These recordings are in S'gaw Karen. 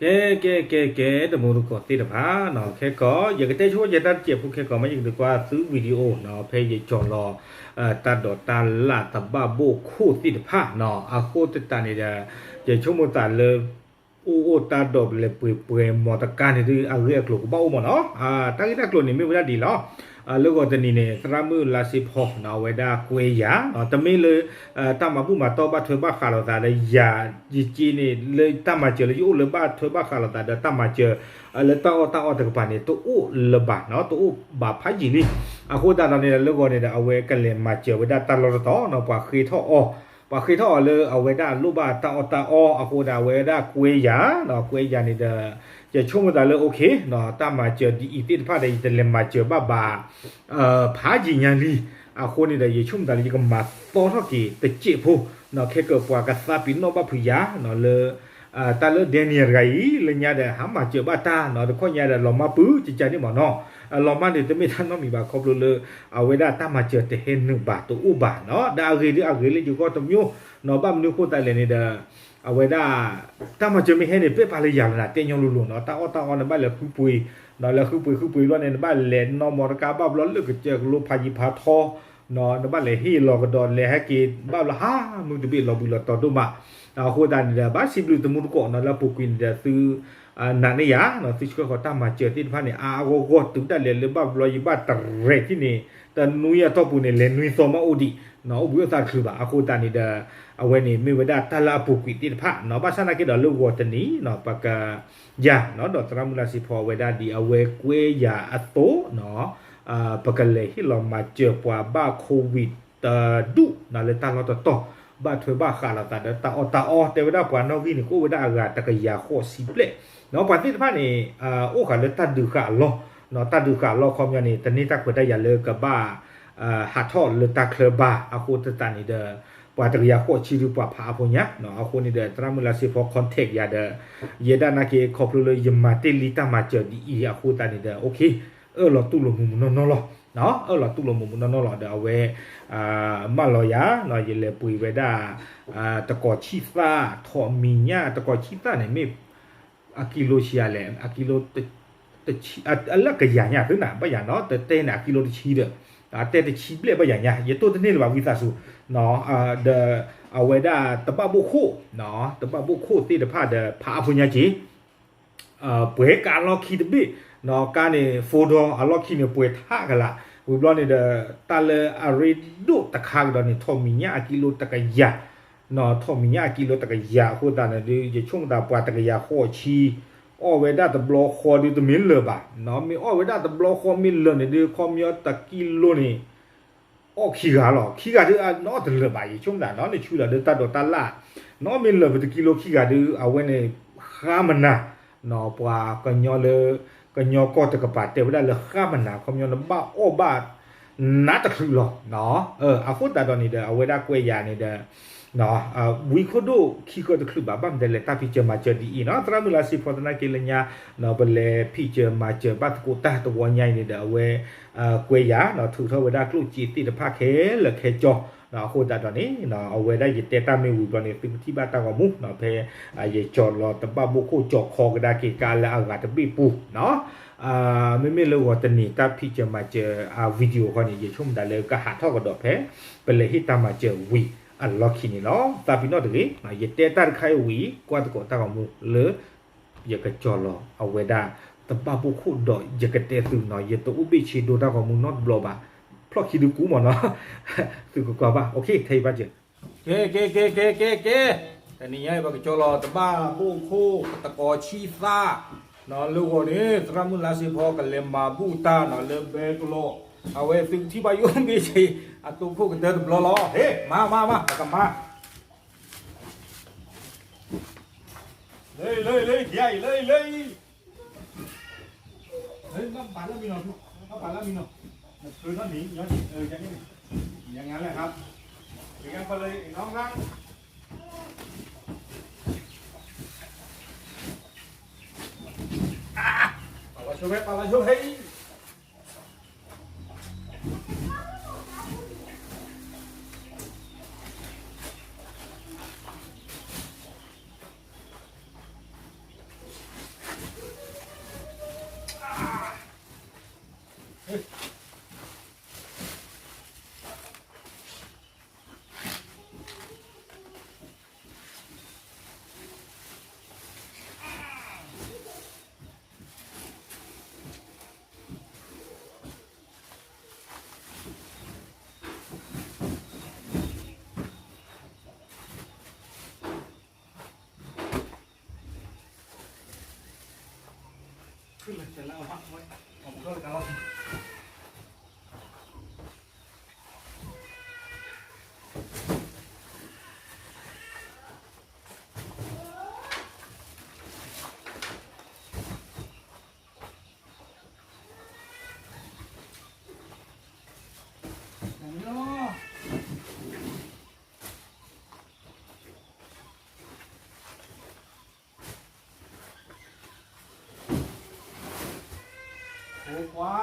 ကဲ ကဲ ကဲ ကဲ တမူတကိးသ့ၣ်တဖၣ်နီၤ, ခဲကီး ယကတဲဆိယတၢ်တစဲးဖိခဲကီး မ့ၢ်ယကဒုးကွၢ်သု video နီၤ, ဖဲယကၠီၤလီၤ တၢ်ဒိးတၢ်လၣ်တဘၣ်ဘိၣ်ခိၣ်သ့ၣ်တဖၣ်နီၤ, အဃိသတးန့ၣ်ဒီး ယဆိကမိၣ်သးလၢ အိၣ်အိၣ်တၢ်ဒိးလဲၤပှဲၤပှဲၤမီတကါန့ၣ်ဒုး အဂ့ၢ်အကျိၤကဘၣ်အိၣ်မးနီၤ. တၢ်ဂ့ၢ်တၢ်ကျိၤန့ၣ်မ့ၢ်ဝဲဒၣ်ဒ်လီၤ. လၢဂီၤတနံၤန့ၣ် သရၣ်မုၣ်လါစ့ဖီနီၤ အဝဲဒၣ်ကွဲယၤနီၤ, တမ့ၢ်လၢ တၢ်မၤဘူၣ်မၤတီၢ်ဘၣ်ထွဲဘၣ်ဃးလိာ်သးဒီးယၤ ယက့န့ၣ် လၢတၢ်မၤစၢၤလၢယအိၣ်လၢဘၣ်ထွဲဘၣ်ဃးလိာ်သးဒီးတၢ်မၤစၢၤ လၢတၢ်အီၣ်တၢ်အီတကပၤန့ၣ် တအိၣ်လၢၤဘၣ်နီၤ, တအိၣ်ဘၣ်ဖးယံာ်လံ. အဃိသတးဒီးန့ၣ်ဒီး လၢဂီၤန့ၣ်ဒီး အဝဲကလဲၤမၤစၢၤဝဲဒၣ်တၢ်လီၢ်တတီၤနီၤ, ပှၤဃ့ထီၣ်အီၤ ပှၤဃ့ထီၣ်အီၤလၢအဝဲဒၣ်လိၣ်ဘၣ်တၢ်အီၣ်တၢ်အီအဃိဒီး အဝဲဒၣ်ကွဲယၤနီၤ, ကွဲယၤန့ၣ်ဒီး ယဆိကမိၣ်သးလၢ okay နီၤ, တၢ်မၤစၢၤဒ်အံၤသ့ၣ်တဖၣ်ဒီး ယတလဲၤမၤစၢၤဘၣ်ဘၣ် ဖးယံာ်ညါလံ. အဃိန့ၣ်ဒီး ယဆိကမိၣ်သးလၢယကမၤသီထီၣ်က့ၤတစဲးဖိနီၤ, ခဲကပှၤကသးပ့ၤနီၣ်ဘၣ်ဖုးယၤနီၤလၢ တၢ်လၢ Daniel တဂၤအံၤ လၢညါဒီး ဟးမၤစၢၤဘၣ်တၢ်နီၤ, တခီညါဒီး လီၤမၢ်ပုကကန့ၣ်မးနီၤ, လီၤမၢ်န့ၣ် တမ့ၢ်တၢ်နီတမံၤဘၣ် ခီဖျိလၢ အဝဲဒၣ်တၢ်မၤစၢၤတဟဲနုာ်ဘၣ် တအိၣ်ဘၣ်နီၤ, ဒီးအဂ့ၤဒ်အဂ့ၤလၢယဂီၢ်တမံၤနီၤ, ဘၣ်မနုၤဃိသတးလဲၣ်န့ၣ်ဒီး အဝဲဒၣ် တၢ်မၤစၢၤမ့ၢ်ဟဲန့ၣ် ပဲာ်ပာ်လၢယၤလီၤနၤ တဲညီလိၤလိၤနီၤ, တၢ်အီၣ်တၢ်အီန့ၣ် ဘၣ်လဲၤဃုပှ့ၤ ဒီးလဲၤဃုပှ့ၤဃုပှ့ၤဘျီန့ၣ် နဘၣ်လဲၤနီၣ်မီတကါဘၣ်ဘျီလၢကစၢၢ်ကလိဖးယံၤဖးထီနီၤ, နဘၣ်လဲၤဟ့ၣ်လီၤကဒီး လဲၤဟဲက့ၤဘၣ်ဘျီဟါ မုၢ်တဘ့ၣ်လီၤဘှံးလီၤတီၤဒိၣ်မး. အဃိသတးန့ၣ်ဒီး ဘၣ်စံးဘျုးတမူတကိးနီၤ လၢအပူၤကွံာ်န့ၣ်ဒီးသု နာ်န့ၢ်ယၤနီၤ, သုဆှၢဃီၤတၢ်မၤစၢၤသ့ၣ်တဖၣ်န့ၣ် အါအါဂီၢ်ဂီၢ် တုၤဒၣ်လဲာ်လၢဘၣ်ဘျီယဘၣ်တရဲးထံၣ်န့ၣ် တနွံအတီၢ်ပူၤန့ၣ် လဲၤနွံသီမးအိၣ်ဒံးနီၤ, အိၣ်ဘှံးအိၣ်သါတချုးဘၣ်. အဃိသတးန့ၣ်ဒီး အဝဲန့ၣ်မ့ၢ်ဝဲဒၣ်တၢ်လၢအပူၤကွံာ်သ့ၣ်တဖၣ်နီၤ, ဘၣ်ဆၣ်နာ်က့ဒီးလၢဂီၤတနံၤနီၤ ပက ယၤနီၤ ဒီးသရၣ်မုၣ်လါစ့ဖီအဝဲဒၣ်ဒ်အဝဲကွဲယၤအသိးနီၤ, ပကလဲၤဟ့ၣ်လီၤမၤစၢၤပှၤဘၣ် COVID တဒူၣ်နီၤ လၢတၢ်လီၢ်တတီၤ ဘၣ်ထွဲဘၣ်ဃးလိာ်သးဒီးတၢ်အီၣ်တၢ်အီ တဲဝဲဒၣ်ပှၤနီၣ်ဂံၢ်န့ၣ် ကအိၣ်ဝဲဒၣ်အဂၤတကယၤဃိးဆံဘျဲၣ်နီၤ, ပှၤသ့ၣ်တဖၣ်န့ၣ် အိၣ်ဃာ်လၢတၢ်ဒုးဃာ်အလီၢ်နီၤ, တၢ်ဒုးဃာ်အလီၢ်ခီပညီန့ၣ် တန့ၢ်တၢ်ခွဲးတၢ်ယာ်လၢကဘၣ် ဟးထီၣ်လၢတၢ်ချၢဘၣ်. အဃိသတးန့ၣ်ဒီး ပှၤတကယၤဃိးဆံဒုးပှၤဖးအါဖိညါနီၤ, အဃိန့ၣ်ဒီး သရၣ်မုၣ်လါစ့ဖီ contact ယၤဒီး ယဲဒၣ်နာ်က့ ခီဖျိလၢယမၤတ့ၢ်လံတၢ်မၤစၢၤဒ်အံၤအဃိသတးန့ၣ်ဒီး okay အၢၣ်လီၤတူၢ်လိာ်မုာ်မုာ်နီၢ်နီၢ်လီၤ, အၢၣ်လီၤတူၢ်လိာ်မုာ်မုာ်နီၢ်နီၢ်လီၤ. ဒီးအဝဲ မၢလီၤယၤနီၤ, ယလဲၤပှ့ၤဝဲဒၣ် တကီၢ်ဆံၣ်သၣ် ထိးမံၤညၣ် တကီၢ်ဆံၣ်သၣ်န့ၣ်မ့ၢ် အကံလိဆံးအါလဲၣ်, အကံလိ တဆံ အလၢကယၤညါသုနၤ ဘၣ်ယၤနီၤ, တတဲန့ၣ် အကံလိတဆံဒီး တဲတဆံဘျဲၣ်ဘၣ်ယၤညါ, ယတိၢ်တန့ၢ်လၢၤဘၣ် ဝံသးစူၤနီၤ, ဒီးအဝဲဒၣ်တဘၣ်ဘိၣ်ခိၣ်နီၤ, တဘၣ်ဘိၣ်ခိၣ်သ့ၣ်တဖၣ်ဒီး ဖးအါဖိညါက့ၤ ပှဲၤကါအလီၢ်ခံတဘ့ၣ်နီၤ, ကါန့ၣ် four door အလီၢ်ခံန့ၣ် ပှဲၤထးကလာ်, ဝံၤဘျီန့ၣ်ဒီး တၢ်လၢအရ့ဒိၣ်တခါကဒီးန့ၣ် ထိးမံၤညၣ်အကံလိတကယၤ နီၤ, ထိးမံၤညၣ်အကံလိတကယၤအဃိသတးန့ၣ်ဒုး ယဆိကမိၣ်သးပှၤတကယၤဃိးဆံ အီၣ်ဝဲဒၣ်တဘျီဃီဒုးတမ့ၢ်လၢၤဘၣ်နီၤ, မ့ၢ်အီၣ်ဝဲဒၣ်တဘျီဃီမ့ၢ်လၢၤန့ၣ်ဒုး ခီပညီတကံလိန့ၣ် အီၣ်ခံဂၤလီၤ, ခံဂၤဒုးအနီၣ်တလၢာ်ဘၣ် ယဆိကမိၣ်သးနီၤ, နဆူလီၤဒုးတၢ်ဒိးတၢ်လၣ် နီၤ, မ့ၢ်လၢၤပတကံလိခံဂၤဒုး အဝဲန့ၣ် ဃါမနၤနီၤ, ပှၤကညီလၢ ကညီကီၢ်တကပၤတဲဝဲဒၣ်လၢဃါမနၤ ခီပညီနဘၣ်အီၣ်ဘၣ် နးတချုးလီၤနီၤ, အဃိသတးဒီးန့ၣ်ဒီး အဝဲဒၣ်ကွဲးယၤန့ၣ်ဒီး ဝံခိၣ်ဒိၣ်ခံဃၢတချုးဘၣ် ဘၣ်မနုၤလဲၣ် တၢ်ဖံးစၢၤမၤစၢၤဒ်အံၤနီၤ, သရၣ်မုၣ်လါစ့ဖီသနာ်က့လၢညါနီၤ, ပလဲၤဖံးစၢၤမၤစၢၤဘၣ်သကိးတၢ်တဝီညါအံၤန့ၣ်ဒီး အဝဲ ကွဲးယၤနီၤ, ထုးထီၣ်ဝဲဒၣ်ကျိၣ်စ့သ့ၣ်တဖၣ်ခဲလၢာ်ခဲဆ့နီၤ, အဃိသတးဒီးန့ၣ် အဝဲဒၣ်ယတဲတၢ်မ့ၢ်ဝံၤဘျီန့ၣ် သုကထံၣ်ဘၣ်တၢ်ဂီၤမူနီၤ, ဖဲ ယကၠီၤလီၤတဘၣ်ဘိၣ်ခိၣ်ကၠီၤခီကဒါက့ၤကါလၢအဂၤတဘ့ၣ်ပူၤနီၤ, မ့မ့ၢ်လၢဂီၤတနံၤ တၢ်ဖံးစၢၤမၤစၢၤအ video ခီန့ၣ် ယဆိကမိၣ်ဒၣ်လၢကဟးထီၣ်ကဒီးဖဲ ပလဲၤဟ့ၣ်တၢ်မၤစၢၤဝံၤအလီၢ်ခံန့ၣ်လီၤ. သးပ့ၤနီၣ်တဂ့ၤ, ယတဲတၢ်တခါအံၤဝံၤ ကွၢ်သကိးတၢ်ဂီၤမူလၢ ယကကၠီၤလီၤအဝဲဒၣ် တဘၣ်ဘိၣ်ခိၣ်ဒီးယကတဲသုနီၤ, ယတအိၣ်ဘ့ၣ်ဆ့ဒိတၢ်ဂီၤမူနီတဘျီဘၣ်, ဖျီၣ်ခံဒုကူမ့ၢ်နီၤ, သုကကွၢ်ဘၣ်, ခဲအံၤဘၣ်စၢၤ, ကဲ ကဲ ကဲ ကဲ ကဲ ကဲ, တနံၤညါအံၤ ပကကၠီၤလီၤတဘၣ်ဘိၣ်ခိၣ် တကီၤဆံၣ်သၣ်နီၤ, လၢဂီၤန့ၣ် သရၣ်မုၣ်လါစ့ဖီကလဲၤမၤဘူၣ်တၢ်နီၤ လၢဘဲကလီၢ်, အဝဲသုကထံၣ်ဘၣ်ယိၣ်မ့ၢ်ဆ့ အတိခိၣ်ကတၢၢ်တဘျီလီၤ, ဟ့ၣ် မၤ မၤ မၤ ပကမၤ လၢ လၢ လၢ ယၤအံၤ လၢ လၢ လၢ ဘၣ်ပာ်လၢမံနီၤ, ဘၣ်ပာ်လၢမံနီၤ, နဖျိထီၣ်န့ၣ် ညီန့ၣ် ယၤန့ၣ် ယၤငါလဲၣ်ဟါ, ယၤငါဖျိလၢ น้องรัก, ပာ်လီၤဆိဖဲ ပာ်လီၤဆိဖဲ Thank you. ဖိခွါ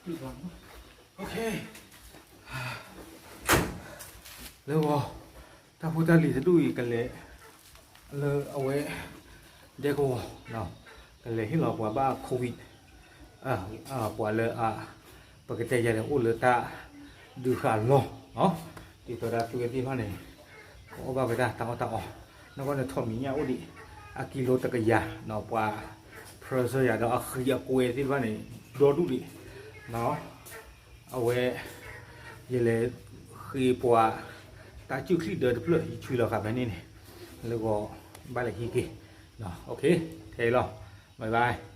လၢဂီၤ တၢ်ဖိတၢ်လံၤတဒူၣ်အံၤကလဲၤ လၢအဝဲ ဒဲကဝီၤ ကလဲၤဟ့ၣ်လီၤပှၤဘၣ် COVID ပှၤလၢအ ပကတဲယၤန့ၣ် အိၣ်လၢတၢ်ဒုးဃာ်လီၢ် ဒ်သိးဒီးသုဝဲသ့ၣ်တဖၣ်န့ၣ် ကအီၣ်ဘၣ်ဝဲဒၣ်တၢ်အီၣ်တၢ်အီ နီၢ်ကီၢ်န့ၣ် ထိးမံၤညၣ်အိၣ်ဒံး အကံလိတကယၤ ပှၤ ဖၢဆၢယၤဒီးအဃံအကွဲသ့ၣ်တဖၣ်န့ၣ် ဒီဒူၣ်ဒံး အဝဲ ယလဲၤဃ့ပှၤ တၢ်စုၣ်ချံၣ်ဒၢတဖျၢၣ် ယဆွံလီၤဃာ်ဖဲန့ၣ်န့ၣ် လၢဂီၤ ဘၣ်လဲၤဟံးက့ၤ ထဲအံၤလီၤ bye bye